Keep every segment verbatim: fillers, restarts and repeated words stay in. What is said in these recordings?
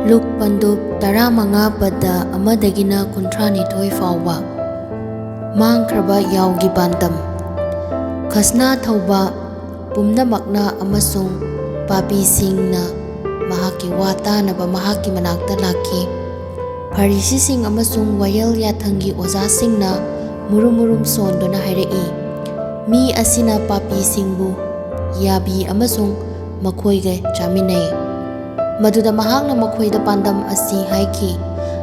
ꯂꯨꯛ ꯄꯟꯗꯨꯞ ꯇꯔꯥꯃꯉꯥ ꯄꯗ ꯑꯃꯗꯒꯤꯅ ꯀꯨꯟꯊ꯭ꯔꯥꯅꯤꯊꯣꯏ ꯐꯥꯎꯕ꯫ ꯃꯥꯡꯈ꯭ꯔꯕ ꯌꯥꯎꯒꯤ ꯄꯥꯟꯗꯝ꯫ ꯈꯁꯅꯥ ꯊꯧꯕ ꯄꯨꯝꯅꯃꯛꯅ ꯑꯃꯁꯨꯡ ꯄꯥꯄꯤꯁꯤꯡꯅ ꯃꯍꯥꯛꯀꯤ ꯋꯥ ꯇꯥꯅꯕ ꯃꯍꯥꯛꯀꯤ ꯃꯅꯥꯛꯇ ꯂꯥꯛꯈꯤ꯫ ꯐꯔꯤꯁꯤꯁꯤꯡ ꯑꯃꯁꯨꯡ ꯋꯥꯌꯦꯜ ꯌꯥꯊꯪꯒꯤ ꯑꯣꯖꯥꯁꯤꯡꯅ ꯃꯨꯔꯨꯝ ꯃꯨꯔꯨꯝ ꯁꯣꯟꯗꯨꯅ ꯍꯥꯏꯔꯛꯏ, "ꯃꯤ ꯑꯁꯤꯅ ꯄꯥꯄꯤꯁꯤꯡꯕꯨ ꯌꯥꯕꯤ ꯑꯃꯁꯨꯡ ꯃꯈꯣꯏꯒ ꯆꯥꯃꯤꯟꯅꯩ"꯫ ꯃꯗꯨꯗ ꯃꯍꯥꯛꯅ ꯃꯈꯣꯏꯗ ꯄꯥꯟꯗꯝ ꯑꯁꯤ ꯍꯥꯏꯈꯤ,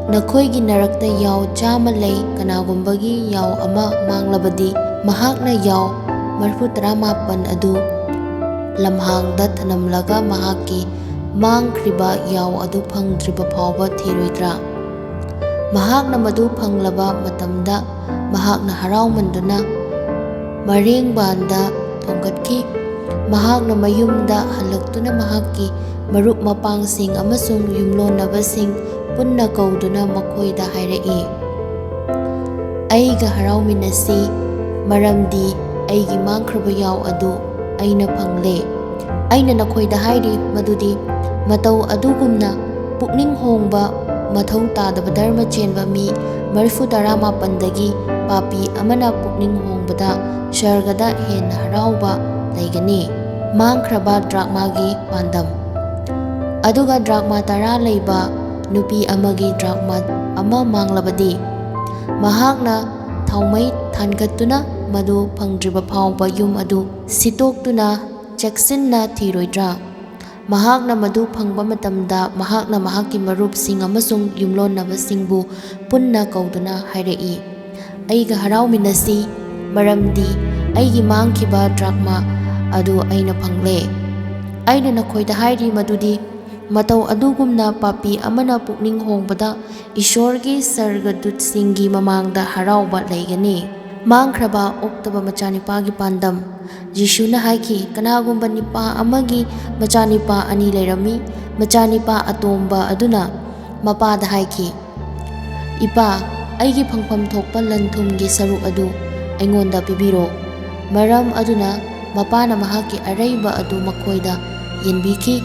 "ꯅꯈꯣꯏꯒꯤ ꯅꯔꯛꯇ ꯌꯥꯎ ꯆꯥꯝꯃ ꯂꯩ, ꯀꯅꯥꯒꯨꯝꯕꯒꯤ ꯌꯥꯎ ꯑꯃ ꯃꯥꯡꯂꯕꯗꯤ, ꯃꯍꯥꯛꯅ ꯌꯥꯎ ꯃꯔꯤꯐꯨ ꯇꯔꯥꯃꯥꯄꯟ ꯑꯗꯨ ꯂꯝꯍꯥꯡꯗ ꯊꯅꯝꯂꯒ ꯃꯍꯥꯛꯀꯤ ꯃꯥꯡꯈ꯭ꯔꯤꯕ ꯌꯥꯎ ꯑꯗꯨ ꯐꯪꯗ꯭ꯔꯤꯕ ꯐꯥꯎꯕ ꯊꯤꯔꯣꯏꯗ꯭ꯔꯥ? ꯃꯍꯥꯛꯅ ꯃꯗꯨ ꯐꯪꯂꯕ ꯃꯇꯝꯗ ꯃꯍꯥꯛꯅ ꯍꯔꯥꯎꯃꯟꯗꯨꯅ ꯃꯔꯦꯡꯕꯥꯟꯗ ꯊꯣꯡꯒꯠꯈꯤ꯫ ꯃꯍꯥꯛꯅ ꯃꯌꯨꯝꯗ ꯍꯜꯂꯛꯇꯨꯅ ꯃꯍꯥꯛꯀꯤ ꯃꯔꯨꯞ ꯃꯄꯥꯡꯁꯤꯡ ꯑꯃꯁꯨꯡ ꯌꯨꯝꯂꯣꯟꯅꯕꯁꯤꯡ ꯄꯨꯟꯅ ꯀꯧꯗꯨꯅ ꯃꯈꯣꯏꯗ ꯍꯥꯏꯔꯛꯏ, "ꯑꯩꯒ ꯍꯔꯥꯎꯃꯤꯟꯅꯁꯤ, ꯃꯔꯝꯗꯤ ꯑꯩꯒꯤ ꯃꯥꯡꯈ꯭ꯔꯕ ꯌꯥꯎ ꯑꯗꯨ ꯑꯩꯅ ꯐꯪꯂꯦ꯫ ꯑꯩꯅ ꯅꯈꯣꯏꯗ ꯍꯥꯏꯔꯤ ꯃꯗꯨꯗꯤ ꯃꯇꯧ ꯑꯗꯨꯒꯨꯝꯅ ꯄꯨꯛꯅꯤꯡ ꯍꯣꯡꯕ, ꯃꯊꯧ ꯇꯥꯗꯕ ꯙꯔꯃ ꯆꯦꯟꯕ ꯃꯤ ꯃꯔꯤꯐꯨ ꯇꯔꯥ ꯃꯥꯄꯟꯗꯒꯤ ꯄꯥꯄꯤ ꯑꯃꯅ ꯄꯨꯛꯅꯤꯡ ꯍꯣꯡꯕꯗ ꯁꯔꯒꯗ ꯍꯦꯟꯅ ꯍꯔꯥꯎꯕ ꯂꯩꯒꯅꯤ"꯫ ꯃꯥꯡꯈ꯭ꯔꯕ ꯗ꯭ꯔꯥꯛꯃꯥꯒꯤ ꯄꯥꯟꯗꯝ꯫ ꯑꯗꯨꯒ ꯗ꯭ꯔꯥꯛꯃꯥ ꯇꯔꯥ ꯂꯩꯕ ꯅꯨꯄꯤ ꯑꯃꯒꯤ ꯗ꯭ꯔꯥꯛꯃꯥ ꯑꯃ ꯃꯥꯡꯂꯕꯗꯤ, ꯃꯍꯥꯛꯅ ꯊꯥꯎꯃꯩ ꯊꯥꯟꯒꯠꯇꯨꯅ ꯃꯗꯨ ꯐꯪꯗ꯭ꯔꯤꯕ ꯐꯥꯎꯕ ꯌꯨꯝ ꯑꯗꯨ ꯁꯤꯠꯇꯣꯛꯇꯨꯅ ꯆꯦꯛꯁꯤꯟꯅ ꯊꯤꯔꯣꯏꯗ꯭ꯔꯥ? ꯃꯍꯥꯛꯅ ꯃꯗꯨ ꯐꯪꯕ ꯃꯇꯝꯗ, ꯃꯍꯥꯛꯅ ꯃꯍꯥꯛꯀꯤ ꯃꯔꯨꯞꯁꯤꯡ ꯑꯃꯁꯨꯡ ꯌꯨꯝꯂꯣꯟꯅꯕꯁꯤꯡꯕꯨ ꯄꯨꯟꯅ ꯀꯧꯗꯨꯅ ꯍꯥꯏꯔꯛꯏ, "ꯑꯩꯒ ꯍꯔꯥꯎꯃꯤꯟꯅꯁꯤ, ꯃꯔꯝꯗꯤ ꯑꯩꯒꯤ ꯃꯥꯡꯈꯤꯕ ꯗ꯭ꯔꯥꯛꯃꯥ ꯑꯗꯨ ꯑꯩꯅ ꯐꯪꯂꯦ"꯫ ꯑꯩꯅ ꯅꯈꯣꯏꯗ ꯍꯥꯏꯔꯤ ꯃꯗꯨꯗꯤ, ꯃꯇꯧ ꯑꯗꯨꯒꯨꯝꯅ ꯄꯥꯄꯤ ꯑꯃꯅ ꯄꯨꯛꯅꯤꯡ ꯍꯣꯡꯕꯗ ꯏꯁꯣꯔꯒꯤ ꯁꯔꯒꯗꯨꯠꯁꯤꯡꯒꯤ ꯃꯃꯥꯡꯗ ꯍꯔꯥꯎꯕ ꯂꯩꯒꯅꯤ꯫ ꯃꯥꯡꯈ꯭ꯔꯕ ꯑꯣꯛꯇꯕ ꯃꯆꯥꯅꯤꯄꯥꯒꯤ ꯄꯥꯟꯗꯝ꯫ ꯖꯤꯁꯨꯅ ꯍꯥꯏꯈꯤ, ꯀꯅꯥꯒꯨꯝꯕ ꯅꯤꯄꯥ ꯑꯃꯒꯤ ꯃꯆꯥꯅꯤꯄꯥ ꯑꯅꯤ ꯂꯩꯔꯝꯃꯤ꯫ ꯃꯆꯥꯅꯤꯄꯥ ꯑꯇꯣꯝꯕ ꯑꯗꯨꯅ ꯃꯄꯥꯗ ꯍꯥꯏꯈꯤ, "ꯏꯄꯥ, ꯑꯩꯒꯤ ꯐꯪꯐꯝ ꯊꯣꯛꯄ ꯂꯟ ꯊꯨꯝꯒꯤ ꯁꯔꯨꯛ ꯑꯗꯨ ꯑꯩꯉꯣꯟꯗ ꯄꯤꯕꯤꯔꯣ"꯫ ꯃꯔꯝ ꯑꯗꯨꯅ ꯃꯄꯥꯅ ꯃꯍꯥꯛꯀꯤ ꯑꯔꯩꯕ ꯑꯗꯨ ꯃꯈꯣꯏꯗ ꯌꯦꯟꯕꯤꯈꯤ꯫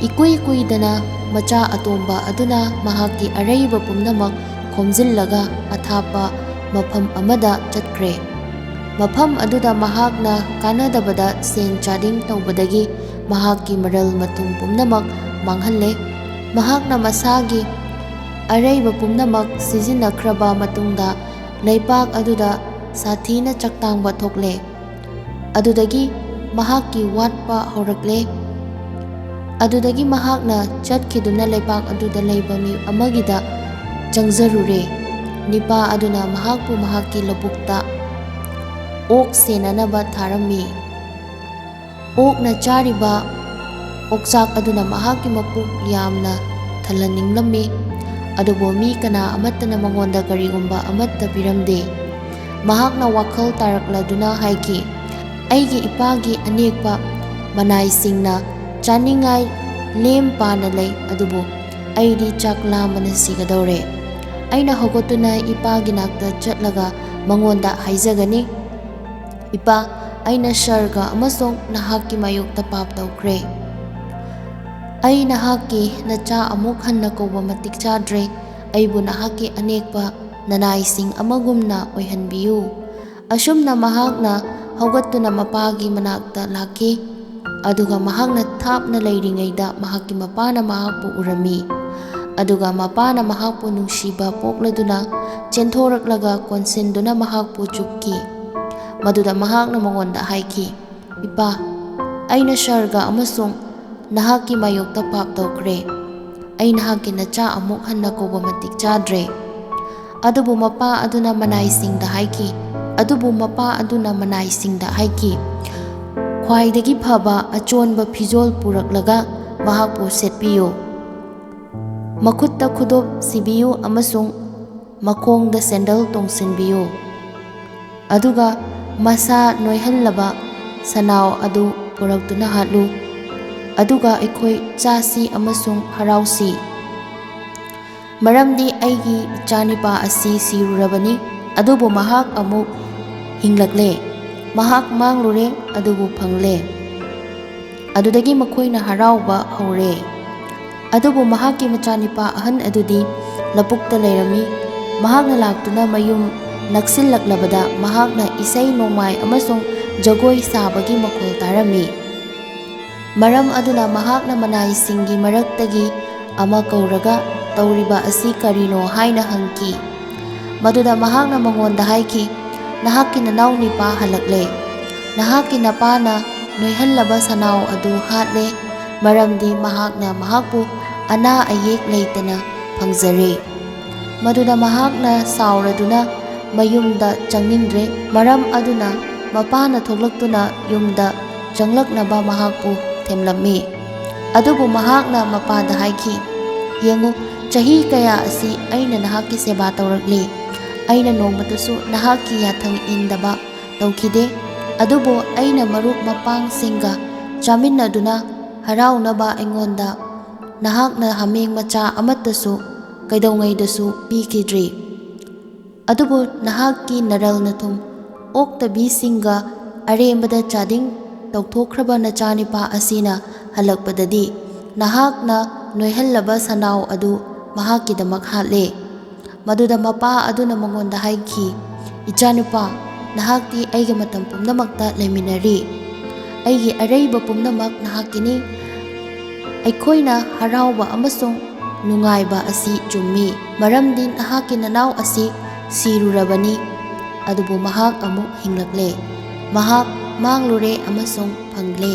ꯏꯀꯨꯏ ꯀꯨꯏꯗꯅ ꯃꯆꯥ ꯑꯇꯣꯝꯕ ꯑꯗꯨꯅ ꯃꯍꯥꯛꯀꯤ ꯑꯔꯩꯕ ꯄꯨꯝꯅꯃꯛ ꯈꯣꯝꯖꯤꯜꯂꯒ ꯑꯊꯥꯞꯄ ꯃꯐꯝ ꯑꯃꯗ ꯆꯠꯈ꯭ꯔꯦ꯫ ꯃꯐꯝ ꯑꯗꯨꯗ ꯃꯍꯥꯛꯅ ꯀꯥꯟꯅꯗꯕꯗ ꯁꯦꯟ ꯆꯥꯗꯤꯡ ꯇꯧꯕꯗꯒꯤ ꯃꯍꯥꯛꯀꯤ ꯃꯔꯜ ꯃꯊꯨꯝ ꯄꯨꯝꯅꯃꯛ ꯃꯥꯡꯍꯜꯂꯦ꯫ ꯃꯍꯥꯛꯅ ꯃꯁꯥꯒꯤ ꯑꯔꯩꯕ ꯄꯨꯝꯅꯃꯛ ꯁꯤꯖꯤꯟꯅꯈ꯭ꯔꯕ ꯃꯇꯨꯡꯗ ꯂꯩꯄꯥꯛ ꯑꯗꯨꯗ ꯁꯥꯊꯤꯅ ꯆꯥꯛꯇꯥꯡꯕ ꯊꯣꯛꯂꯦ꯫ ꯑꯗꯨꯗꯒꯤ ꯃꯍꯥꯛꯀꯤ ꯋꯥꯠꯄ ꯍꯧꯔꯛꯂꯦ꯫ ꯑꯗꯨꯗꯒꯤ ꯃꯍꯥꯛꯅ ꯆꯠꯈꯤꯗꯨꯅ ꯂꯩꯄꯥꯛ ꯑꯗꯨꯗ ꯂꯩꯕ ꯃꯤ ꯑꯃꯒꯤꯗ ꯆꯪꯖꯔꯨꯔꯦ꯫ ꯅꯤꯄꯥ ꯑꯗꯨꯅ ꯃꯍꯥꯛꯄꯨ ꯃꯍꯥꯛꯀꯤ ꯂꯧꯕꯨꯛꯇ ꯑꯣꯛ ꯁꯦꯟꯅꯅꯕ ꯊꯥꯔꯝꯃꯤ꯫ ꯑꯣꯛꯅ ꯆꯥꯔꯤꯕ ꯑꯣꯛꯆꯥꯛ ꯑꯗꯨꯅ ꯃꯍꯥꯛꯀꯤ ꯃꯄꯨꯛ ꯌꯥꯝꯅ ꯊꯜꯍꯟꯅꯤꯡꯂꯝꯃꯤ, ꯑꯗꯨꯕꯨ ꯃꯤ ꯀꯅꯥ ꯑꯃꯠꯇꯅ ꯃꯉꯣꯟꯗ ꯀꯔꯤꯒꯨꯝꯕ ꯑꯃꯠꯇ ꯄꯤꯔꯝꯗꯦ꯫ ꯃꯍꯥꯛꯅ ꯋꯥꯈꯜ ꯇꯥꯔꯛꯂꯗꯨꯅ ꯍꯥꯏꯈꯤ, "ꯑꯩꯒꯤ ꯏꯄꯥꯒꯤ ꯑꯅꯦꯛꯄ ꯃꯅꯥꯏꯁꯤꯡꯅ ꯆꯥꯅꯤꯡꯉꯥꯏ ꯂꯦꯝ ꯄꯥꯅ ꯂꯩ, ꯑꯗꯨꯕꯨ ꯑꯩꯗꯤ ꯆꯥꯛ ꯂꯥꯝꯕꯅ ꯁꯤꯒꯗꯧꯔꯦ꯫ ꯑꯩꯅ ꯍꯧꯒꯠꯇꯨꯅ ꯏꯄꯥꯒꯤ ꯅꯥꯛꯇ ꯆꯠꯂꯒ ꯃꯉꯣꯟꯗ ꯍꯥꯏꯖꯒꯅꯤ, 'ꯏꯄꯥ, ꯑꯩꯅ ꯁꯔꯒ ꯑꯃꯁꯨꯡ ꯅꯍꯥꯛꯀꯤ ꯃꯥꯌꯣꯛꯇ ꯄꯥꯞ ꯇꯧꯈ꯭ꯔꯦ꯫ ꯑꯩ ꯅꯍꯥꯛꯀꯤ ꯅꯆꯥ ꯑꯃꯨꯛ ꯍꯟꯅ ꯀꯧꯕ ꯃꯇꯤꯛ ꯆꯥꯗ꯭ꯔꯦ꯫ ꯑꯩꯕꯨ ꯅꯍꯥꯛꯀꯤ ꯑꯅꯦꯛꯄ ꯅꯅꯥꯏꯁꯤꯡ ꯑꯃꯒꯨꯝꯅ ꯑꯣꯏꯍꯟꯕꯤꯌꯨ.'" ꯑꯁꯨꯝꯅ ꯃꯍꯥꯛꯅ ꯍꯧꯒꯠꯇꯨꯅ ꯃꯄꯥꯒꯤ ꯃꯅꯥꯛꯇ ꯂꯥꯛꯈꯤ꯫ ꯑꯗꯨꯒ ꯃꯍꯥꯛꯅ ꯊꯥꯞꯅ ꯂꯩꯔꯤꯉꯩꯗ ꯃꯍꯥꯛꯀꯤ ꯃꯄꯥꯅ ꯃꯍꯥꯛꯄꯨ ꯎꯔꯝꯃꯤ꯫ ꯑꯗꯨꯒ ꯃꯄꯥꯅ ꯃꯍꯥꯛꯄꯨ ꯅꯨꯡꯁꯤꯕ ꯄꯣꯛꯂꯗꯨꯅ ꯆꯦꯟꯊꯣꯔꯛꯂꯒ ꯀꯣꯟꯁꯤꯟꯗꯨꯅ ꯃꯍꯥꯛꯄꯨ ꯆꯨꯞꯈꯤ꯫ ꯃꯗꯨꯗ ꯃꯍꯥꯛꯅ ꯃꯉꯣꯟꯗ ꯍꯥꯏꯈꯤ, "ꯏꯄꯥ, ꯑꯩꯅ ꯁꯔꯒ ꯑꯃꯁꯨꯡ ꯅꯍꯥꯛꯀꯤ ꯃꯥꯌꯣꯛꯇ ꯄꯥꯞ ꯇꯧꯈ꯭ꯔꯦ꯫ ꯑꯩ ꯅꯍꯥꯛꯀꯤ ꯅꯆꯥ ꯑꯃꯨꯛ ꯍꯟꯅ ꯀꯧꯕ ꯃꯇꯤꯛ ꯆꯥꯗ꯭ꯔꯦ꯫" ꯑꯗꯨꯕꯨ ꯃꯄꯥ ꯑꯗꯨꯅ ꯃꯅꯥꯏꯁꯤꯡꯗ ꯍꯥꯏꯈꯤ, ꯑꯗꯨꯕꯨ ꯃꯄꯥ ꯑꯗꯨꯅ ꯃꯅꯥꯏꯁꯤꯡꯗ ꯍꯥꯏꯈꯤ, "ꯈ꯭ꯋꯥꯏꯗꯒꯤ ꯐꯕ ꯑꯆꯣꯟꯕ ꯐꯤꯖꯣꯜ ꯄꯨꯔꯛꯂꯒ ꯃꯍꯥꯛꯄꯨ ꯁꯦꯠꯄꯤꯌꯨ꯫ ꯃꯈꯨꯠꯇ ꯈꯨꯗꯣꯞ ꯁꯤꯕꯤꯌꯨ ꯑꯃꯁꯨꯡ ꯃꯈꯣꯡꯗ ꯁꯦꯟꯗꯜ ꯇꯣꯡꯁꯤꯟꯕꯤꯌꯨ꯫ ꯑꯗꯨꯒ ꯃꯁꯥ ꯅꯣꯏꯍꯜꯂꯕ ꯁꯅꯥꯎ ꯑꯗꯨ ꯄꯨꯔꯛꯇꯨꯅ ꯍꯥꯠꯂꯨ꯫ ꯑꯗꯨꯒ ꯑꯩꯈꯣꯏ ꯆꯥꯁꯤ ꯑꯃꯁꯨꯡ ꯍꯔꯥꯎꯁꯤ꯫ ꯃꯔꯝꯗꯤ ꯑꯩꯒꯤ ꯏꯆꯥꯅꯤꯄꯥ ꯑꯁꯤ ꯁꯤꯔꯨꯔꯕꯅꯤ, ꯑꯗꯨꯕꯨ ꯃꯍꯥꯛ ꯑꯃꯨꯛ ꯍꯤꯡꯂꯛꯂꯦ꯫ ꯃꯍꯥꯛ ꯃꯥꯡꯂꯨꯔꯦ, ꯑꯗꯨꯕꯨ ꯐꯪꯂꯦ꯫" ꯑꯗꯨꯗꯒꯤ ꯃꯈꯣꯏꯅ ꯍꯔꯥꯎꯕ ꯍꯧꯔꯦ꯫ ꯑꯗꯨꯕꯨ ꯃꯍꯥꯛꯀꯤ ꯃꯆꯥꯅꯤꯄꯥ ꯑꯍꯟ ꯑꯗꯨꯗꯤ ꯂꯧꯕꯨꯛꯇ ꯂꯩꯔꯝꯃꯤ꯫ ꯃꯍꯥꯛꯅ ꯂꯥꯛꯇꯨꯅ ꯃꯌꯨꯝ ꯅꯛꯁꯤꯜꯂꯛꯂꯕꯗ ꯃꯍꯥꯛꯅ ꯏꯁꯩ ꯅꯣꯡꯃꯥꯏ ꯑꯃꯁꯨꯡ ꯖꯒꯣꯏ ꯁꯥꯕꯒꯤ ꯃꯈꯣꯜ ꯇꯥꯔꯝꯃꯤ꯫ ꯃꯔꯝ ꯑꯗꯨꯅ ꯃꯍꯥꯛꯅ ꯃꯅꯥꯏꯁꯤꯡꯒꯤ ꯃꯔꯛꯇꯒꯤ ꯑꯃ ꯀꯧꯔꯒ, "ꯇꯧꯔꯤꯕ ꯑꯁꯤ ꯀꯔꯤꯅꯣ?" ꯍꯥꯏꯅ ꯍꯪꯈꯤ꯫ ꯃꯗꯨꯗ ꯃꯍꯥꯛꯅ ꯃꯉꯣꯟꯗ ꯍꯥꯏꯈꯤ, "ꯅꯍꯥꯛꯀꯤ ꯅꯅꯥꯎ ꯅꯤꯄꯥ ꯍꯜꯂꯛꯂꯦ꯫ ꯅꯍꯥꯛꯀꯤ ꯅꯄꯥꯅ ꯅꯣꯏꯍꯜꯂꯕ ꯁꯅꯥꯎ ꯑꯗꯨ ꯍꯥꯠꯂꯦ, ꯃꯔꯝꯗꯤ ꯃꯍꯥꯛꯅ ꯃꯍꯥꯛꯄꯨ ꯑꯅꯥ ꯑꯌꯦꯛ ꯂꯩꯇꯅ ꯐꯪꯖꯔꯦ"꯫ ꯃꯗꯨꯗ ꯃꯍꯥꯛꯅ ꯁꯥꯎꯔꯗꯨꯅ ꯃꯌꯨꯝꯗ ꯆꯪꯅꯤꯡꯗ꯭ꯔꯦ꯫ ꯃꯔꯝ ꯑꯗꯨꯅ ꯃꯄꯥꯅ ꯊꯣꯛꯂꯛꯇꯨꯅ ꯌꯨꯝꯗ ꯆꯪꯂꯛꯅꯕ ꯃꯍꯥꯛꯄꯨ ꯊꯦꯝꯂꯝꯃꯤ꯫ ꯑꯗꯨꯕꯨ ꯃꯍꯥꯛꯅ ꯃꯄꯥꯗ ꯍꯥꯏꯈꯤ, "ꯌꯦꯡꯉꯨ, ꯆꯍꯤ ꯀꯌꯥ ꯑꯁꯤ ꯑꯩꯅ ꯅꯍꯥꯛꯀꯤ ꯁꯦꯕꯥ ꯇꯧꯔꯛꯂꯤ꯫ ꯑꯩꯅ ꯅꯣꯡꯃꯇꯁꯨ ꯅꯍꯥꯛꯀꯤ ꯌꯥꯊꯪ ꯏꯟꯗꯕ ꯇꯧꯈꯤꯗꯦ꯫ ꯑꯗꯨꯕꯨ ꯑꯩꯅ ꯃꯔꯨꯞ ꯃꯄꯥꯡꯁꯤꯡꯒ ꯆꯥꯃꯤꯟꯅꯗꯨꯅ ꯍꯔꯥꯎꯅꯕ ꯑꯩꯉꯣꯟꯗ ꯅꯍꯥꯛꯅ ꯍꯥꯃꯦꯡ ꯃꯆꯥ ꯑꯃꯠꯇꯁꯨ ꯀꯩꯗꯧꯉꯩꯗꯁꯨ ꯄꯤꯈꯤꯗ꯭ꯔꯤ꯫ ꯑꯗꯨꯕꯨ ꯅꯍꯥꯛꯀꯤ ꯅꯔꯜ ꯅꯊꯨꯝ ꯑꯣꯛꯇꯕꯤꯁꯤꯡꯒ ꯑꯔꯦꯝꯕꯗ ꯆꯥꯗꯤꯡ ꯇꯧꯊꯣꯛꯈ꯭ꯔꯕ ꯅꯆꯥꯅꯤꯄꯥ ꯑꯁꯤꯅ ꯍꯜꯂꯛꯄꯗꯗꯤ, ꯅꯍꯥꯛꯅ ꯅꯣꯏꯍꯜꯂꯕ ꯁꯅꯥꯎ ꯑꯗꯨ ꯃꯍꯥꯛꯀꯤꯗꯃꯛ ꯍꯥꯠꯂꯦ"꯫ ꯃꯗꯨꯗ ꯃꯄꯥ ꯑꯗꯨꯅ ꯃꯉꯣꯟꯗ ꯍꯥꯏꯈꯤ, "ꯏꯆꯥꯅꯨꯄꯥ, ꯅꯍꯥꯛꯇꯤ ꯑꯩꯒ ꯃꯇꯝ ꯄꯨꯝꯅꯃꯛꯇ ꯂꯩꯃꯤꯟꯅꯔꯤ꯫ ꯑꯩꯒꯤ ꯑꯔꯩꯕ ꯄꯨꯝꯅꯃꯛ ꯅꯍꯥꯛꯀꯤꯅꯤ꯫ ꯑꯩꯈꯣꯏꯅ ꯍꯔꯥꯎꯕ ꯑꯃꯁꯨꯡ ꯅꯨꯡꯉꯥꯏꯕ ꯑꯁꯤ ꯆꯨꯝꯃꯤ, ꯃꯔꯝꯗꯤ ꯅꯍꯥꯛꯀꯤ ꯅꯅꯥꯎ ꯑꯁꯤ ꯁꯤꯔꯨꯔꯕꯅꯤ, ꯑꯗꯨꯕꯨ ꯃꯍꯥꯛ ꯑꯃꯨꯛ ꯍꯤꯡꯂꯛꯂꯦ꯫ ꯃꯍꯥꯛ ꯃꯥꯡꯂꯨꯔꯦ ꯑꯃꯁꯨꯡ ꯐꯪꯂꯦ"꯫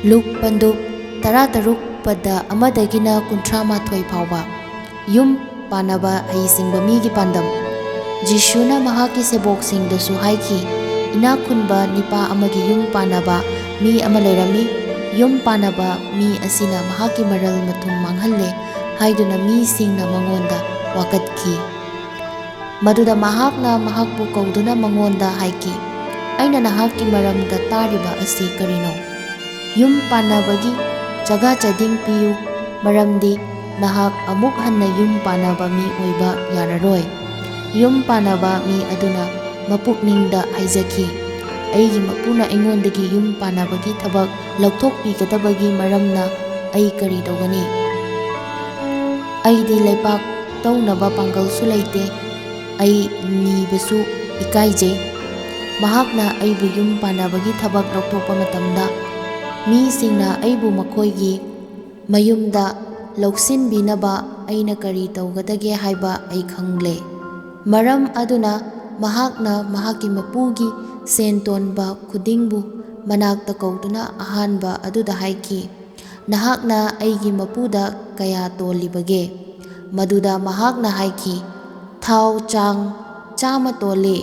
ꯂꯨꯛ ꯄꯟꯗꯨꯞ ꯇꯔꯥꯇꯔꯨꯛ, ꯄꯗ ꯑꯃꯗꯒꯤꯅ ꯀꯨꯟꯊ꯭ꯔꯥ ꯃꯥꯊꯣꯏ ꯐꯥꯎꯕ꯫ ꯌꯨꯝ ꯄꯥꯟꯅꯕ ꯍꯩꯁꯤꯡꯕ ꯃꯤꯒꯤ ꯄꯥꯟꯗꯝ꯫ ꯖꯤꯁꯨꯅ ꯃꯍꯥꯛꯀꯤ ꯁꯦꯕꯣꯛꯁꯤꯡꯗꯁꯨ ꯍꯥꯏꯈꯤ, "ꯏꯅꯥꯛ ꯈꯨꯟꯕ ꯅꯤꯄꯥ ꯑꯃꯒꯤ ꯌꯨꯝ ꯄꯥꯟꯅꯕ ꯃꯤ ꯑꯃ ꯂꯩꯔꯝꯃꯤ꯫ ꯌꯨꯝ ꯄꯥꯟꯅꯕ ꯃꯤ ꯑꯁꯤꯅ ꯃꯍꯥꯛꯀꯤ ꯃꯔꯜ ꯃꯊꯨꯝ ꯃꯥꯡꯍꯜꯂꯦ" ꯍꯥꯏꯗꯨꯅ ꯃꯤꯁꯤꯡꯅ ꯃꯉꯣꯟꯗ ꯋꯥꯀꯠꯈꯤ꯫ ꯃꯗꯨꯗ ꯃꯍꯥꯛꯅ ꯃꯍꯥꯛꯄꯨ ꯀꯧꯗꯨꯅ ꯃꯉꯣꯟꯗ ꯍꯥꯏꯈꯤ, "ꯑꯩꯅ ꯅꯍꯥꯛꯀꯤ ꯃꯔꯝꯗ ꯇꯥꯔꯤꯕ ꯑꯁꯤ ꯀꯔꯤꯅꯣ? ꯌꯨꯝ ꯄꯥꯟꯅꯕꯒꯤ ꯆꯒꯥ ꯆꯗꯤꯡ ꯄꯤꯌꯨ, ꯃꯔꯝꯗꯤ ꯅꯍꯥꯛ ꯑꯃꯨꯛ ꯍꯟꯅ ꯌꯨꯝ ꯄꯥꯟꯅꯕ ꯃꯤ ꯑꯣꯏꯕ ꯌꯥꯔꯔꯣꯏ"꯫ ꯌꯨꯝ ꯄꯥꯟꯅꯕ ꯃꯤ ꯑꯗꯨꯅ ꯃꯄꯨꯛꯅꯤꯡꯗ ꯍꯥꯏꯖꯈꯤ, "ꯑꯩꯒꯤ ꯃꯄꯨꯅ ꯑꯩꯉꯣꯟꯗꯒꯤ ꯌꯨꯝ ꯄꯥꯟꯅꯕꯒꯤ ꯊꯕꯛ ꯂꯧꯊꯣꯛꯄꯤꯒꯗꯕꯒꯤ ꯃꯔꯝꯅ ꯑꯩ ꯀꯔꯤ ꯇꯧꯒꯅꯤ?" ꯑꯩꯗꯤ ꯂꯩꯄꯥꯛ ꯇꯧꯅꯕ ꯄꯥꯡꯒꯜꯁꯨ ꯂꯩꯇꯦ꯫ ꯑꯩ ꯅꯤꯕꯁꯨ ꯏꯀꯥꯏꯖꯩ꯫ ꯃꯍꯥꯛꯅ ꯑꯩꯕꯨ ꯌꯨꯝ ꯄꯥꯟꯅꯕꯒꯤ ꯊꯕꯛ ꯂꯧꯊꯣꯛꯄ ꯃꯇꯝꯗ ꯃꯤꯁꯤꯡꯅ ꯑꯩꯕꯨ ꯃꯈꯣꯏꯒꯤ ꯃꯌꯨꯝꯗ ꯂꯧꯁꯤꯟꯕꯤꯅꯕ ꯑꯩꯅ ꯀꯔꯤ ꯇꯧꯒꯗꯒꯦ ꯍꯥꯏꯕ ꯑꯩ ꯈꯪꯂꯦ꯫ ꯃꯔꯝ ꯑꯗꯨꯅ ꯃꯍꯥꯛꯅ ꯃꯍꯥꯛꯀꯤ ꯃꯄꯨꯒꯤ ꯁꯦꯟ ꯇꯣꯟꯕ ꯈꯨꯗꯤꯡꯕꯨ ꯃꯅꯥꯛꯇ ꯀꯧꯗꯨꯅ ꯑꯍꯥꯟꯕ ꯑꯗꯨꯗ ꯍꯥꯏꯈꯤ, "ꯅꯍꯥꯛꯅ ꯑꯩꯒꯤ ꯃꯄꯨꯗ ꯀꯌꯥ ꯇꯣꯜꯂꯤꯕꯒꯦ?" ꯃꯗꯨꯗ ꯃꯍꯥꯛꯅ ꯍꯥꯏꯈꯤ, "ꯊꯥꯎ ꯆꯥꯡ ꯆꯥꯝꯃ ꯇꯣꯜꯂꯤ꯫"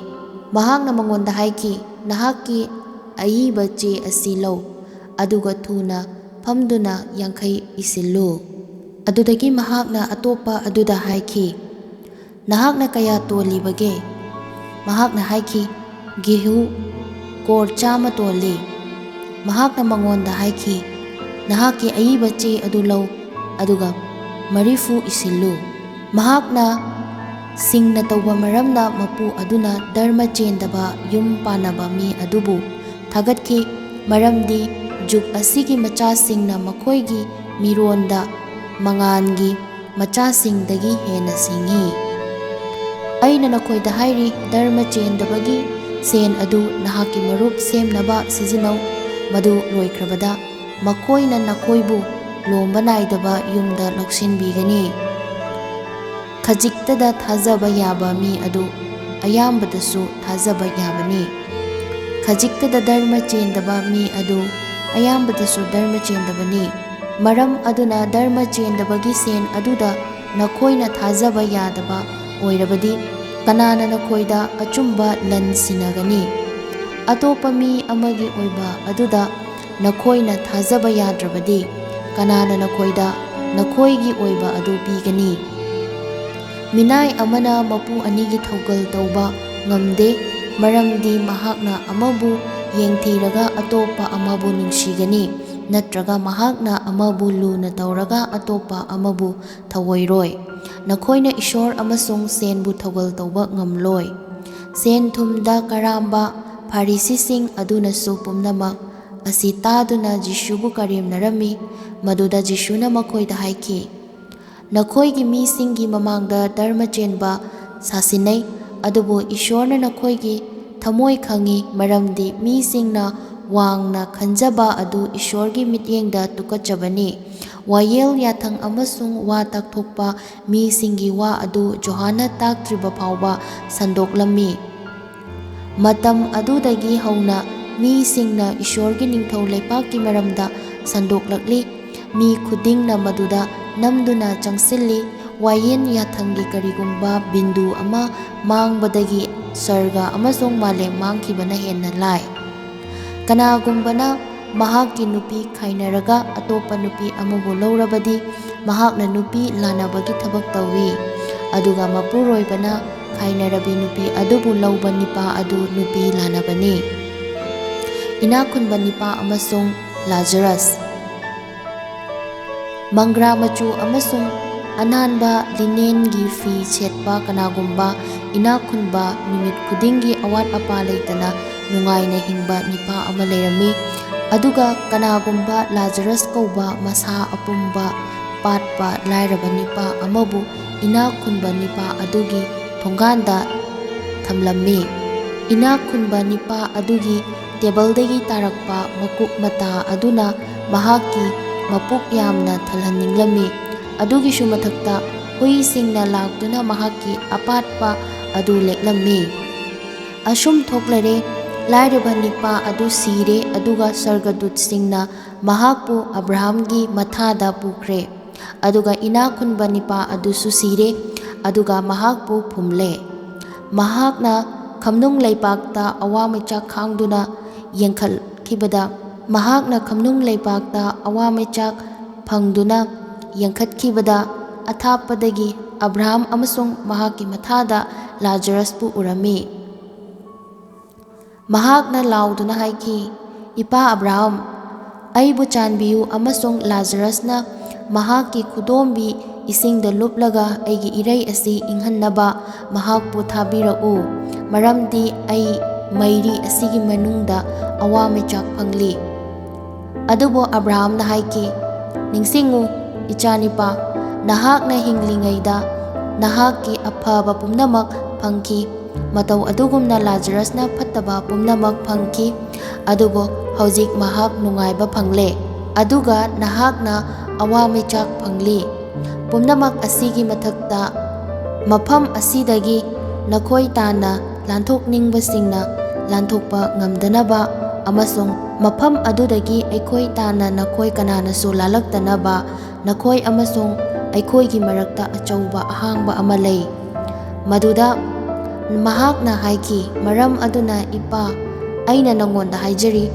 ꯃꯍꯥꯛꯅ ꯃꯉꯣꯟꯗ ꯍꯥꯏꯈꯤ, "ꯅꯍꯥꯛꯀꯤ ꯑꯏꯕ ꯆꯦ ꯑꯁꯤ ꯂꯧ, ꯑꯗꯨꯒ ꯊꯨꯅ ꯐꯝꯗꯨꯅ ꯌꯥꯡꯈꯩ ꯏꯁꯤꯜꯂꯨ꯫" ꯑꯗꯨꯗꯒꯤ ꯃꯍꯥꯛꯅ ꯑꯇꯣꯞꯄ ꯑꯗꯨꯗ ꯍꯥꯏꯈꯤ, "ꯅꯍꯥꯛꯅ ꯀꯌꯥ ꯇꯣꯜꯂꯤꯕꯒꯦ?" ꯃꯍꯥꯛꯅ ꯍꯥꯏꯈꯤ, "ꯒꯦꯍꯨ ꯀꯣꯔ ꯆꯥꯝꯃ ꯇꯣꯜꯂꯤ꯫" ꯃꯍꯥꯛꯅ ꯃꯉꯣꯟꯗ ꯍꯥꯏꯈꯤ, "ꯅꯍꯥꯛꯀꯤ ꯑꯏꯕ ꯆꯦ ꯑꯗꯨ ꯂꯧ, ꯑꯗꯨꯒ ꯃꯔꯤꯐꯨ ꯏꯁꯤꯜꯂꯨ꯫" ꯃꯍꯥꯛꯅ ꯁꯤꯡꯅ ꯇꯧꯕ ꯃꯔꯝꯅ ꯃꯄꯨ ꯑꯗꯨꯅ ꯙꯔꯃ ꯆꯦꯟꯗꯕ ꯌꯨꯝ ꯄꯥꯟꯅꯕ ꯃꯤ ꯑꯗꯨꯕꯨ ꯊꯥꯒꯠꯈꯤ, ꯃꯔꯝꯗꯤ ꯖꯨꯒ ꯑꯁꯤꯒꯤ ꯃꯆꯥꯁꯤꯡꯅ ꯃꯈꯣꯏꯒꯤ ꯃꯤꯔꯣꯟꯗ ꯃꯉꯥꯟꯒꯤ ꯃꯆꯥꯁꯤꯡꯗꯒꯤ ꯍꯦꯟꯅ ꯁꯤꯡꯏ꯫ ꯑꯩꯅ ꯅꯈꯣꯏꯗ ꯍꯥꯏꯔꯤ, ꯙꯔꯃ ꯆꯦꯟꯗꯕꯒꯤ ꯁꯦꯟ ꯑꯗꯨ ꯅꯍꯥꯛꯀꯤ ꯃꯔꯨꯞ ꯁꯦꯝꯅꯕ ꯁꯤꯖꯤꯟꯅꯧ꯫ ꯃꯗꯨ ꯂꯣꯏꯈ꯭ꯔꯕꯗ ꯃꯈꯣꯏꯅ ꯅꯈꯣꯏꯕꯨ ꯂꯣꯝꯕ ꯅꯥꯏꯗꯕ ꯌꯨꯝꯗ ꯂꯧꯁꯤꯟꯕꯤꯒꯅꯤ꯫ ꯈꯖꯤꯛꯇꯗ ꯊꯥꯖꯕ ꯌꯥꯕ ꯃꯤ ꯑꯗꯨ ꯑꯌꯥꯝꯕꯗꯁꯨ ꯊꯥꯖꯕ ꯌꯥꯕꯅꯤ꯫ ꯈꯖꯤꯛꯇꯗ ꯙꯔꯃ ꯆꯦꯟꯗꯕ ꯃꯤ ꯑꯗꯨ ꯑꯌꯥꯝꯕꯗꯁꯨ ꯙꯔꯃ ꯆꯦꯟꯗꯕꯅꯤ꯫ ꯃꯔꯝ ꯑꯗꯨꯅ ꯙꯔꯃ ꯆꯦꯟꯗꯕꯒꯤ ꯁꯦꯟ ꯑꯗꯨꯗ ꯅꯈꯣꯏꯅ ꯊꯥꯖꯕ ꯌꯥꯗꯕ ꯑꯣꯏꯔꯕꯗꯤ, ꯀꯅꯥꯅ ꯅꯈꯣꯏꯗ ꯑꯆꯨꯝꯕ ꯂꯟ ꯁꯤꯟꯅꯒꯅꯤ? ꯑꯇꯣꯞꯄ ꯃꯤ ꯑꯃꯒꯤ ꯑꯣꯏꯕ ꯑꯗꯨꯗ ꯅꯈꯣꯏꯅ ꯊꯥꯖꯕ ꯌꯥꯗ꯭ꯔꯕꯗꯤ, ꯀꯅꯥꯅ ꯅꯈꯣꯏꯗ ꯅꯈꯣꯏꯒꯤ ꯑꯣꯏꯕ ꯑꯗꯨ ꯄꯤꯒꯅꯤ? ꯃꯤꯅꯥꯏ ꯑꯃꯅ ꯃꯄꯨ ꯑꯅꯤꯒꯤ ꯊꯧꯒꯜ ꯇꯧꯕ ꯉꯝꯗꯦ, ꯃꯔꯝꯗꯤ ꯃꯍꯥꯛꯅ ꯑꯃꯕꯨ ꯌꯦꯡꯊꯤꯔꯒ ꯑꯇꯣꯞꯄ ꯑꯃꯕꯨ ꯅꯨꯡꯁꯤꯒꯅꯤ, ꯅꯠꯇ꯭ꯔꯒ ꯃꯍꯥꯛꯅ ꯑꯃꯕꯨ ꯂꯨꯅ ꯇꯧꯔꯒ ꯑꯇꯣꯞꯄ ꯑꯃꯕꯨ ꯊꯧꯑꯣꯏꯔꯣꯏ꯫ ꯅꯈꯣꯏꯅ ꯏꯁꯣꯔ ꯑꯃꯁꯨꯡ ꯁꯦꯟꯕꯨ ꯊꯧꯒꯜ ꯇꯧꯕ ꯉꯝꯂꯣꯏ꯫ ꯁꯦꯟ ꯊꯨꯝꯗ ꯀꯔꯥꯝꯕ ꯐꯥꯔꯤꯁꯤꯁꯤꯡ ꯑꯗꯨꯅꯁꯨ ꯄꯨꯝꯅꯃꯛ ꯑꯁꯤ ꯇꯥꯗꯨꯅ ꯖꯤꯁꯨꯕꯨ ꯀꯔꯦꯝꯅꯔꯝꯃꯤ꯫ ꯃꯗꯨꯗ ꯖꯤꯁꯨꯅ ꯃꯈꯣꯏꯗ ꯍꯥꯏꯈꯤ, ꯅꯈꯣꯏꯒꯤ ꯃꯤꯁꯤꯡꯒꯤ ꯃꯃꯥꯡꯗ ꯙꯔꯃ ꯆꯦꯟꯕ ꯁꯥꯁꯤꯟꯅꯩ, ꯑꯗꯨꯕꯨ ꯏꯁꯣꯔꯅ ꯅꯈꯣꯏꯒꯤ ꯊꯃꯣꯏ ꯈꯪꯏ, ꯃꯔꯝꯗꯤ ꯃꯤꯁꯤꯡꯅ ꯋꯥꯡꯅ ꯈꯟꯖꯕ ꯑꯗꯨ ꯏꯁꯣꯔꯒꯤ ꯃꯤꯠꯌꯦꯡꯗ ꯇꯨꯀꯠꯆꯕꯅꯤ꯫ ꯋꯥꯌꯦꯜ ꯌꯥꯊꯪ ꯑꯃꯁꯨꯡ ꯋꯥ ꯇꯥꯛꯊꯣꯛꯄ ꯃꯤꯁꯤꯡꯒꯤ ꯋꯥ ꯑꯗꯨ ꯖꯣꯍꯥꯟꯅ ꯇꯥꯛꯇ꯭ꯔꯤꯕ ꯐꯥꯎꯕ ꯁꯟꯗꯣꯛꯂꯝꯃꯤ꯫ ꯃꯇꯝ ꯑꯗꯨꯗꯒꯤ ꯍꯧꯅ ꯃꯤꯁꯤꯡꯅ ꯏꯁꯣꯔꯒꯤ ꯅꯤꯡꯊꯧ ꯂꯩꯄꯥꯛꯀꯤ ꯃꯔꯝꯗ ꯁꯟꯗꯣꯛꯂꯛꯂꯤ꯫ ꯃꯤ ꯈꯨꯗꯤꯡꯅ ꯃꯗꯨꯗ ꯅꯝꯗꯨꯅ ꯆꯪꯁꯤꯜꯂꯤ꯫ ꯋꯥꯌꯦꯟ ꯌꯥꯊꯪꯒꯤ ꯀꯔꯤꯒꯨꯝꯕ ꯕꯤꯟꯗꯨ ꯑꯃ ꯃꯥꯡꯕꯗꯒꯤ ꯁꯔꯒ ꯑꯃꯁꯨꯡ ꯃꯥꯂꯦꯝ ꯃꯥꯡꯈꯤꯕꯅ ꯍꯦꯟꯅ ꯂꯥꯏ꯫ ꯀꯅꯥꯒꯨꯝꯕꯅ ꯃꯍꯥꯛꯀꯤ ꯅꯨꯄꯤ ꯈꯥꯏꯅꯔꯒ ꯑꯇꯣꯞꯄ ꯅꯨꯄꯤ ꯑꯃꯕꯨ ꯂꯧꯔꯕꯗꯤ, ꯃꯍꯥꯛꯅ ꯅꯨꯄꯤ ꯂꯥꯟꯅꯕꯒꯤ ꯊꯕꯛ ꯇꯧꯏ꯫ ꯑꯗꯨꯒ ꯃꯄꯨꯔꯣꯏꯕꯅ ꯈꯥꯏꯅꯔꯕꯤ ꯅꯨꯄꯤ ꯑꯗꯨꯕꯨ ꯂꯧꯕ ꯅꯤꯄꯥ ꯑꯗꯨ ꯅꯨꯄꯤ ꯂꯥꯟꯅꯕꯅꯤ꯫ ꯏꯅꯥꯛ ꯈꯨꯟꯕ ꯅꯤꯄꯥ ꯑꯃꯁꯨꯡ ꯂꯥꯖꯔꯁ꯫ ꯃꯪꯒ꯭ꯔꯥ ꯃꯆꯨ ꯑꯃꯁꯨꯡ ꯑꯅꯥꯟꯕ ꯂꯤꯅꯦꯟꯒꯤ ꯐꯤ ꯁꯦꯠꯄ ꯀꯅꯥꯒꯨꯝꯕ ꯏꯅꯥꯛ ꯈꯨꯟꯕ, ꯅꯨꯃꯤꯠ ꯈꯨꯗꯤꯡꯒꯤ ꯑꯋꯥꯠ ꯑꯄꯥ ꯂꯩꯇꯅ ꯅꯨꯡꯉꯥꯏꯅ ꯍꯤꯡꯕ ꯅꯤꯄꯥ ꯑꯃ ꯂꯩꯔꯝꯃꯤ꯫ ꯑꯗꯨꯒ ꯀꯅꯥꯒꯨꯝꯕ ꯂꯥꯖꯔꯁ ꯀꯧꯕ ꯃꯁꯥ ꯑꯄꯨꯝꯕ ꯄꯥꯠꯄ ꯂꯥꯏꯔꯕ ꯅꯤꯄꯥ ꯑꯃꯕꯨ ꯏꯅꯥꯛ ꯈꯨꯟꯕ ꯅꯤꯄꯥ ꯑꯗꯨꯒꯤ ꯊꯣꯡꯒꯥꯟꯗ ꯊꯝꯂꯝꯃꯤ꯫ ꯏꯅꯥꯛ ꯈꯨꯟꯕ ꯅꯤꯄꯥ ꯑꯗꯨꯒꯤ ꯇꯦꯕꯜꯗꯒꯤ ꯇꯥꯔꯛꯄ ꯃꯀꯨꯞ ꯃꯇꯥ ꯑꯗꯨꯅ ꯃꯍꯥꯛꯀꯤ ꯃꯄꯨꯛ ꯌꯥꯝꯅ ꯊꯜꯍꯟꯅꯤꯡꯂꯝꯃꯤ꯫ ꯑꯗꯨꯒꯤꯁꯨ ꯃꯊꯛꯇ, ꯍꯨꯏꯁꯤꯡꯅ ꯂꯥꯛꯇꯨꯅ ꯃꯍꯥꯛꯀꯤ ꯑꯄꯥꯠꯄ ꯑꯗꯨ ꯂꯦꯛꯂꯝꯃꯤ꯫ ꯑꯁꯨꯝ ꯊꯣꯛꯂꯔꯦ, ꯂꯥꯏꯔꯕ ꯅꯤꯄꯥ ꯑꯗꯨ ꯁꯤꯔꯦ, ꯑꯗꯨꯒ ꯁꯔꯒꯗꯨꯠꯁꯤꯡꯅ ꯃꯍꯥꯛꯄꯨ ꯑꯕ꯭ꯔꯥꯍꯝꯒꯤ ꯃꯊꯥꯗ ꯄꯨꯈ꯭ꯔꯦ꯫ ꯑꯗꯨꯒ ꯏꯅꯥꯛ ꯈꯨꯟꯕ ꯅꯤꯄꯥ ꯑꯗꯨꯁꯨ ꯁꯤꯔꯦ, ꯑꯗꯨꯒ ꯃꯍꯥꯛꯄꯨ ꯐꯨꯝꯂꯦ꯫ ꯃꯍꯥꯛꯅ ꯈꯝꯅꯨꯡ ꯂꯩꯄꯥꯛꯇ ꯑꯋꯥꯃꯩꯆꯥꯛ ꯈꯥꯡꯗꯨꯅ ꯌꯦꯡꯈꯠꯈꯤꯕꯗ, ꯃꯍꯥꯛꯅ ꯈꯝꯅꯨꯡ ꯂꯩꯄꯥꯛꯇ ꯑꯋꯥꯃꯩꯆꯥꯛ ꯐꯪꯗꯨꯅ ꯌꯦꯡꯈꯠꯈꯤꯕꯗ, ꯑꯊꯥꯞꯄꯗꯒꯤ ꯑꯕ꯭ꯔꯥꯍꯝ ꯑꯃꯁꯨꯡ ꯃꯍꯥꯛꯀꯤ ꯃꯊꯥꯗ ꯂꯥꯖꯔꯁꯄꯨ ꯎꯔꯝꯃꯤ꯫ ꯃꯍꯥꯛꯅ ꯂꯥꯎꯗꯨꯅ ꯍꯥꯏꯈꯤ, "ꯏꯄꯥ ꯑꯕ꯭ꯔꯥꯍꯝ, ꯑꯩꯕꯨ ꯆꯥꯟꯕꯤꯌꯨ ꯑꯃꯁꯨꯡ ꯂꯥꯖꯔꯁꯅ ꯃꯍꯥꯛꯀꯤ ꯈꯨꯗꯣꯝꯕꯤ ꯏꯁꯤꯡꯗ ꯂꯨꯞꯂꯒ ꯑꯩꯒꯤ ꯏꯔꯩ ꯑꯁꯤ ꯏꯪꯍꯟꯅꯕ ꯃꯍꯥꯛꯄꯨ ꯊꯥꯕꯤꯔꯛꯎ, ꯃꯔꯝꯗꯤ ꯑꯩ ꯃꯩꯔꯤ ꯑꯁꯤꯒꯤ ꯃꯅꯨꯡꯗ ꯑꯋꯥꯃꯩꯆꯥꯛ ꯐꯪꯂꯤ꯫" ꯑꯗꯨꯕꯨ ꯑꯕ꯭ꯔꯥꯍꯝꯅ ꯍꯥꯏꯈꯤ, "ꯅꯤꯡꯁꯤꯡꯉꯨ, ꯏꯆꯥꯅꯤꯄꯥ, ꯅꯍꯥꯛꯅ ꯍꯤꯡꯂꯤꯉꯩꯗ ꯅꯍꯥꯛꯀꯤ ꯑꯐꯕ ꯄꯨꯝꯅꯃꯛ ꯐꯪꯈꯤ, ꯃꯇꯧ ꯑꯗꯨꯒꯨꯝꯅ ꯂꯥꯖꯔꯁꯅ ꯐꯠꯇꯕ ꯄꯨꯝꯅꯃꯛ ꯐꯪꯈꯤ, ꯑꯗꯨꯕꯨ ꯍꯧꯖꯤꯛ ꯃꯍꯥꯛ ꯅꯨꯡꯉꯥꯏꯕ ꯐꯪꯂꯦ, ꯑꯗꯨꯒ ꯅꯍꯥꯛꯅ ꯑꯋꯥ ꯃꯩꯆꯥꯛ ꯐꯪꯂꯤ꯫ ꯄꯨꯝꯅꯃꯛ ꯑꯁꯤꯒꯤ ꯃꯊꯛꯇ, ꯃꯐꯝ ꯑꯁꯤꯗꯒꯤ ꯅꯈꯣꯏ ꯇꯥꯟꯅ ꯂꯥꯟꯊꯣꯛꯅꯤꯡꯕꯁꯤꯡꯅ ꯂꯥꯟꯊꯣꯛꯄ ꯉꯝꯗꯅꯕ ꯑꯃꯁꯨꯡ ꯃꯐꯝ ꯑꯗꯨꯗꯒꯤ ꯑꯩꯈꯣꯏ ꯇꯥꯟꯅ ꯅꯈꯣꯏ ꯀꯅꯥꯅꯁꯨ ꯂꯥꯜꯂꯛꯇꯅꯕ, ꯅꯈꯣꯏ ꯑꯃꯁꯨꯡ ꯑꯩꯈꯣꯏꯒꯤ ꯃꯔꯛꯇ ꯑꯆꯧꯕ ꯑꯍꯥꯡꯕ ꯑꯃ ꯂꯩ꯫ ꯃꯗꯨꯗ ꯃꯍꯥꯛꯅ ꯍꯥꯏꯈꯤ, "ꯃꯔꯝ ꯑꯗꯨꯅ, ꯏꯄꯥ, ꯑꯩꯅ ꯅꯉꯣꯟꯗ ꯍꯥꯏꯖꯔꯤ,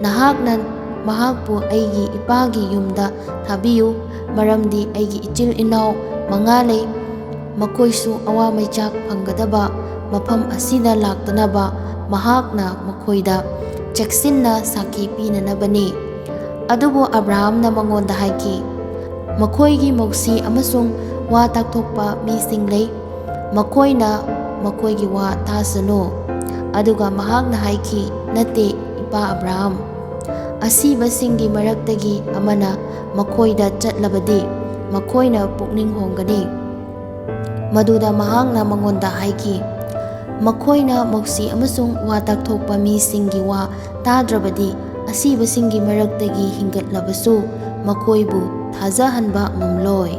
ꯅꯍꯥꯛꯅ ꯃꯍꯥꯛꯄꯨ ꯑꯩꯒꯤ ꯏꯄꯥꯒꯤ ꯌꯨꯝꯗ ꯊꯥꯕꯤꯌꯨ, ꯃꯔꯝꯗꯤ ꯑꯩꯒꯤ ꯏꯆꯤꯜ ꯏꯅꯥꯎ ꯃꯉꯥ ꯂꯩ, ꯃꯈꯣꯏꯁꯨ ꯑꯋꯥ ꯃꯩꯆꯥꯛ ꯐꯪꯒꯗꯕ ꯃꯐꯝ ꯑꯁꯤꯗ ꯂꯥꯛꯇꯅꯕ ꯃꯍꯥꯛꯅ ꯃꯈꯣꯏꯗ ꯆꯦꯛꯁꯤꯟꯅ ꯁꯥꯈꯤ ꯄꯤꯅꯅꯕꯅꯤ꯫" ꯑꯗꯨꯕꯨ ꯑꯕ꯭ꯔꯥꯍꯝꯅ ꯃꯉꯣꯟꯗ ꯍꯥꯏꯈꯤ, "ꯃꯈꯣꯏꯒꯤ ꯃꯧꯁꯤ ꯑꯃꯁꯨꯡ ꯋꯥ ꯇꯥꯛꯊꯣꯛꯄ ꯃꯤꯁꯤꯡ ꯂꯩ, ꯃꯈꯣꯏꯅ ꯃꯈꯣꯏꯒꯤ ꯋꯥ ꯇꯥꯁꯅꯨ꯫" ꯑꯗꯨꯒ ꯃꯍꯥꯛꯅ ꯍꯥꯏꯈꯤ, "ꯅꯠꯇꯦ, ꯏꯄꯥ ꯑꯕ꯭ꯔꯥꯍꯝ, ꯑꯁꯤꯕꯁꯤꯡꯒꯤ ꯃꯔꯛꯇꯒꯤ ꯑꯃꯅ ꯃꯈꯣꯏꯗ ꯆꯠꯂꯕꯗꯤ ꯃꯈꯣꯏꯅ ꯄꯨꯛꯅꯤꯡ ꯍꯣꯡꯒꯅꯤ꯫" ꯃꯗꯨꯗ ꯃꯍꯥꯛꯅ ꯃꯉꯣꯟꯗ ꯍꯥꯏꯈꯤ, "ꯃꯈꯣꯏꯅ ꯃꯧꯁꯤ ꯑꯃꯁꯨꯡ ꯋꯥ ꯇꯥꯛꯊꯣꯛꯄ ꯃꯤꯁꯤꯡꯒꯤ ꯋꯥ ꯇꯥꯗ꯭ꯔꯕꯗꯤ, ꯑꯁꯤꯕꯁꯤꯡꯒꯤ ꯃꯔꯛꯇꯒꯤ ꯍꯤꯡꯒꯠꯂꯕꯁꯨ ꯃꯈꯣꯏꯕꯨ ꯊꯥꯖꯍꯟꯕ ꯉꯝꯂꯣꯏ꯫"